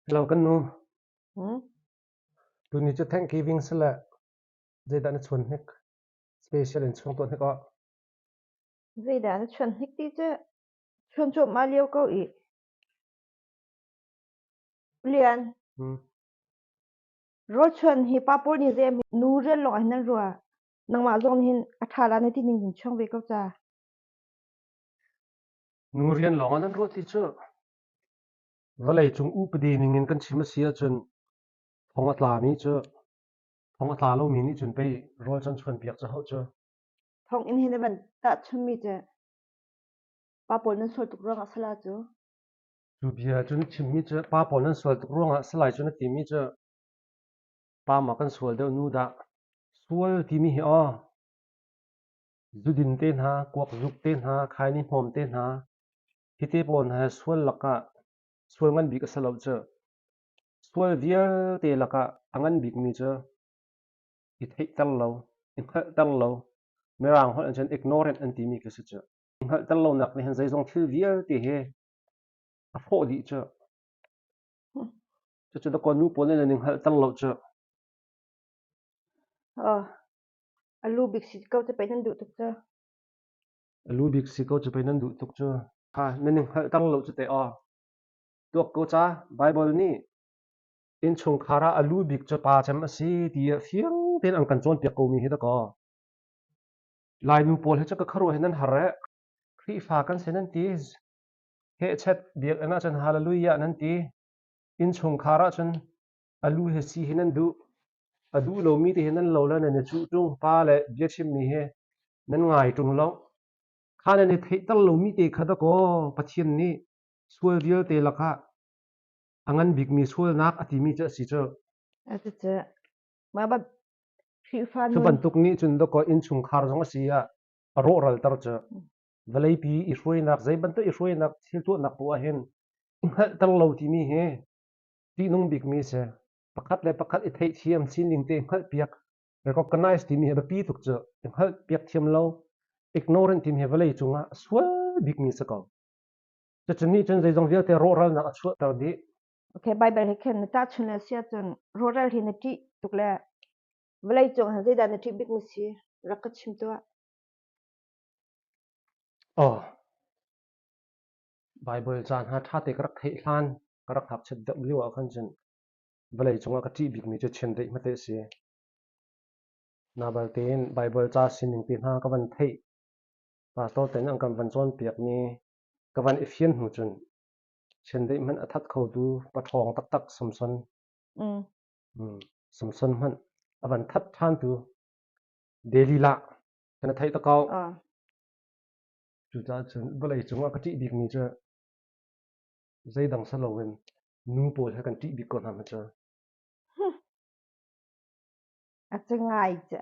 Hello kan nu. Hmm? Tuni cu Thanksgiving si le zeidah na chuan hnik? Special in chuang tuah hnik awh. Zeidah na chuan hnik ti cu chuan cuahmah lio ko i. Lian. Hmm. Rawl chuan hi pa pawl nih zei nu rian lawng ah hin nan ruah. Nangmah zong nih hin a ṭha la na ti ning hin chuang ve ko ca. Nu rian lawng ah nan ruah ti cu Vawleicung upadi ningin kan chim a si ahcun thong a tlami cu thong a tla lomi nih cun pei rawl can chuanpiak cu hauh cu. Thonginn he na van tahchunmi cu pa pawl nan sual tuk ruangah sala cu. Cu bia cu na chimmi cu pa pawl nan sual tuk ruangah salai cu na timi cu pa ma kan sual deuh nu dah. Sual timi hi aw zudin te hna, kuak zuk te hna, khaini hmawm te hna, Hi te pawl hna hi sual lakah sual ngan bik a si lo cu. Sual vialte lakah a ngan bikmi cu i theihter lo, i hngalhter lo, Mirang holh in cun ignorant an timi khi si cu. I hngalhter lonak nih hin zeizong thil vialte hi a hrawh dih cu. Cucu dakaw nu pawl nih nan i hngalhter lo cu. Oh, a lu bik si ko cu pei nan duh tuk cu. A lu bik si ko cu pei nan duh tuk cu. Kha nan i hngalhter lo cu teh aw. Tuak ko ca, Baibal nih innchungkhar ah a lu bik cu pa cem a si ti fiang tein an kan cawnpiak komi hi dakaw. Lainu pawl hi cu ka khuaruah hi nan har eh. Khrihfa kan si nan ti. Hehchet biakinn ahcun hallelujah nan ti. Innchungkhar ahcun a lu he si hi nan duh. A duh lomi te hi nan lo le nan i cuh ṭung. Pa le biachimmi hi nan ngai ṭung lo. Kha nan i theihter lomi te kha dakaw Pathian nih sual vialte lakah a ngan bikmi sualnak a timi cu a si cu. Cucu mah ban Khrihfa Cu nun bantuk nih cun dakaw innchungkhar zong a si ah a rawhralter cu. Vawleipi i hruainak zei bantuk i hruainak thil tuahnak poah hin i hngalhter lo timi hi ṭihnung bikmi a si. Pakhat le pakhat i theihthiam sining te hngalhpiak recognize timi hi a biapi tuk cu. I hngalhpiak thiam lo ignorant timi hi vawlei cungah a sual bikmi a si ko. Cucu nih cun zeizong vialte rawhralnak a chuahter dih. Okay, Bible he khin na tahchun le si ahcun rawhral hi na ṭih tuk le vawlei cung ah zeidah na ṭih bikmi si rak ka chim tuah. Oh, Bible ca hna ṭha te ka rak theih hlan ka rak ngakchiat deuh lio ah khan cun vawlei cungah ka ṭih bikmi cu chiandeih hmete a si. Nabal tein Bible ca sining te hna ka van theih. Pastor te nih an kan van cawnpiakmi ka van i fian hnu cun chiandeih hmanh a that khotu paṭhawng taktak Samson. Samson hmanh a van that ṭhantu Delilah kan theih ta ko. Cucaah cun vawlei cungah ka ṭih bikmi cu zeidang si loin nu pawl he kan ṭih bik ko hna cu. A cu ngai cu.